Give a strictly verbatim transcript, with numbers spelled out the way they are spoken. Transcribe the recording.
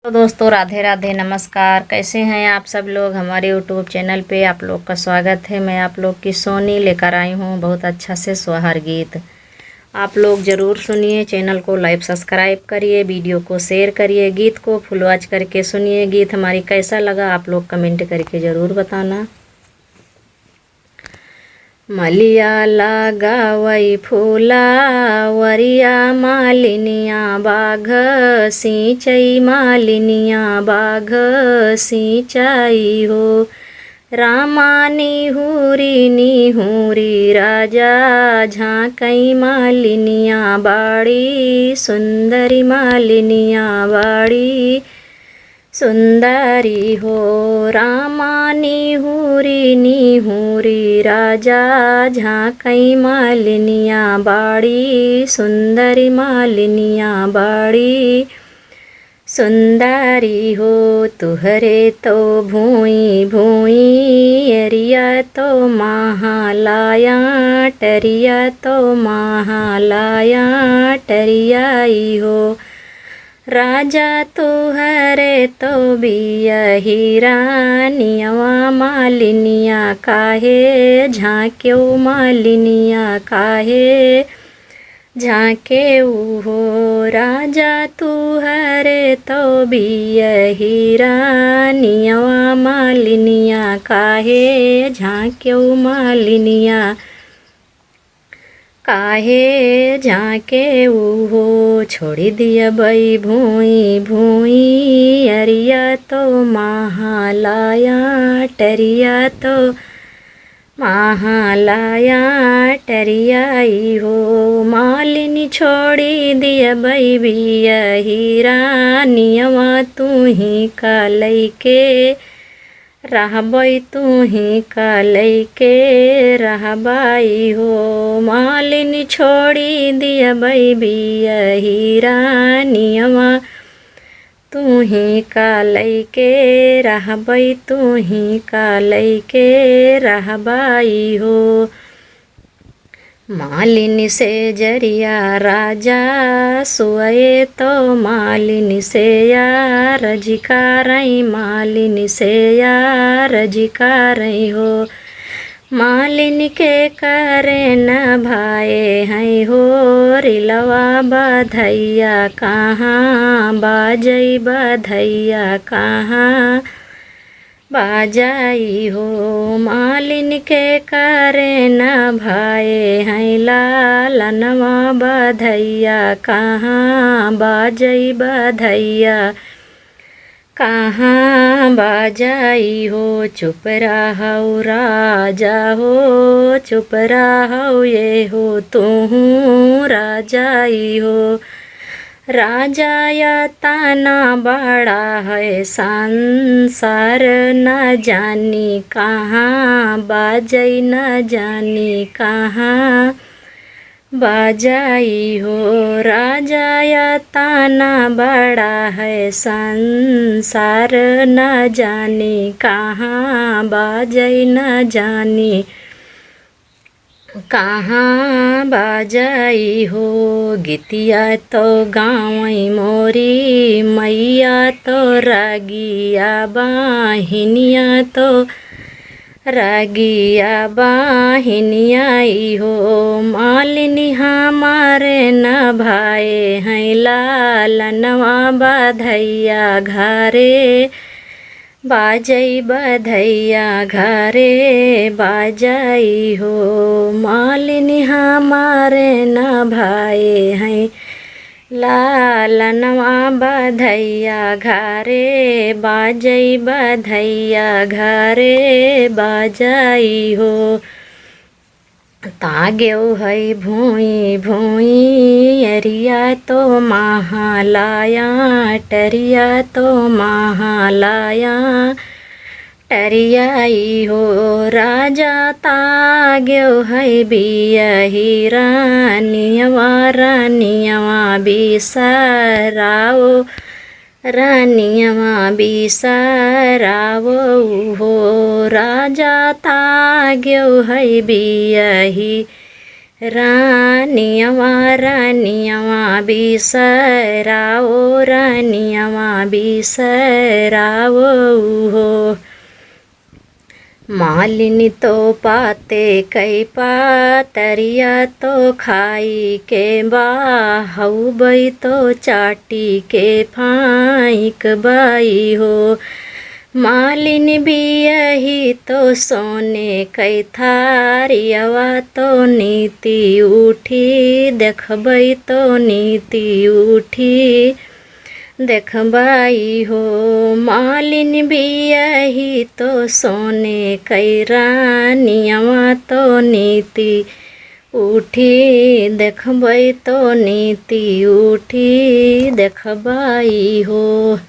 तो दोस्तों, राधे राधे, नमस्कार। कैसे हैं आप सब लोग? हमारे YouTube चैनल पे आप लोग का स्वागत है। मैं आप लोग की सोनी लेकर आई हूँ बहुत अच्छा से सोहर गीत। आप लोग ज़रूर सुनिए, चैनल को लाइक सब्सक्राइब करिए, वीडियो को शेयर करिए, गीत को फुल वॉच करके सुनिए। गीत हमारी कैसा लगा आप लोग कमेंट करके ज़रूर बताना। मलिया लगावई फुलावरिया, मालिनिया बाघ सिंचई, मालिनिया बाघ सिंचई हो। रामा निहुरी निहुरी राजा झाँकई, मालिनिया बाड़ी सुंदरी, मालिनिया बाड़ी सुंदरी हो। रामा निहुरी निहुरी राजा झाँकई, मालिनिया बाड़ी सुंदरी, मालिनिया बाड़ी सुंदरी हो। तुहरे तो भूई भूई एरिया तो महालाया टरिया तो महालाया टरियाई हो। राजा तुहरे तो बियही रानियवा, मालिनिया काहे झाँक्यो, मालिनिया काहे झाँक्यो हो। राजा तुहरे तो बियही रानियवा, मालिनिया काहे झाँक्यो, मालिनिया काहे झाँक्यो हो। छोड़ी दियबई भूई भूई एरिया तो महालाया टरिया तो महालाया टरियाई हो। मालिनी छोड़ी दियबई बियही रानियवा, तूही का लइके रहबई, तूही का लइके रहबई हो। मालिनी छोड़ी दियबई बियही रानियवा, तूही का लइके रहबई, तूही का लइके रहबई हो। मालिनी से जरिया राजा सुअए तो, मालिनी से यार जिकारई, मालिनी से यार जिकारई हो। मालिन के करे न भाए हैं हो, रिलवा बधैया कहाँ बाजई, बधैया कहाँ बाजई हो। मालिन के करे न भाए हैं लालनवा बधैया कहाँ बाजई, बधैया कहाँ बाजई हो। चुप रहउ राजा हो, चुप रहउ ये हो तुहूँ राजाई हो। राजा यतना बड़ा है संसार, न जानी कहाँ बाजई, न जानी कहाँ बाजई हो। राजा यतना बड़ा है संसार, न जानी कहाँ बाजई, न जानी कहाँ बाजई हो। गीतिया तो गावई मोरी मैया तो रागिया बाहिनिया तो रागिया बाहिनिया ई हो। मालिनी हमारे न भाए हैं लालनवा बधैया घरे बाजई, बधैया घरे बाजई हो। मालिनी हमारे न भाए हैं लालनवा बधैया घरे बाजई, बधैया घरे बाजई हो। तागेउ है भूई भूई एरिया तो महालाया टरिया तो महालाया टरियाई हो। राजा तागेउ है बियही रानियवा, रानियवा बिसराओ, रानियवा बिसराओ हो। राजा तागेउ है बियही रानियवा, रानियवा बिसराओ, रानियवा बिसराओ हो। मालिनी तो पाते कई पातरिया तो खाई के बाहु बई तो चाटी के फाइक बाई हो। मालिन बियही तो सोने कई थारियवा तो नीति उठी, देखबई तो नीति उठी, देखबई हो। मालिन बियही तो सोने कई रानियवा तो नीति उठी, देखबई तो नीति उठी, देखबई हो।